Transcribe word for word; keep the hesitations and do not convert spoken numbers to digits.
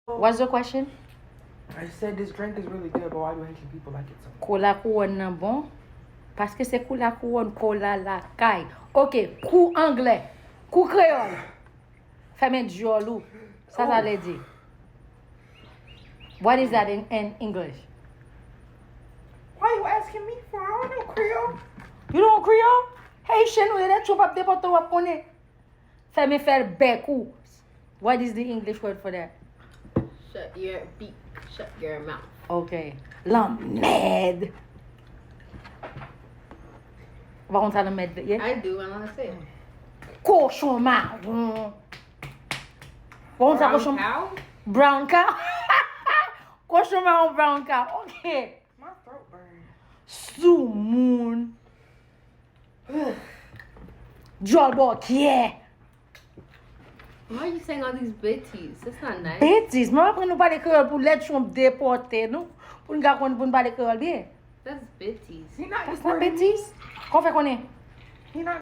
What's the question? I said this drink is really good, but why do Haitian people like it so much? Kola kouwòn nan bon. Paske se kola kouwòn, kola lakay. Ok, kou anglè. Kou kreyòl. Fèmen dyòl ou. Sa sa vle di. What is that in, in English? Why you asking me for? I don't know Creole. You don't Creole? Haitian ou ye, lè Trump ap depòte w ap konnen. Fèmen fè bèk ou. What is the English word for that? Shut your beak. Shut your mouth. Ok. Lanmèd. Ou pa konn sa lanmèd ye? I do, I wanna say. Kochon mawon. Ou pa konn sa kochon Cow? Brown cow? Kochon mawon brown cow. Ok. My throat burn. Soumoun. Dyòl bòkyè. Why are you saying all these bêtises? That's not nice. Betiz. Mwen aprann nou pale kreyòl pou lè Trump depòte nou. Pou nou ka konn pou nou pale kreyòl byen. That's bêtises. He not That's not deporting me. Betiz. Kon fè konnen. He not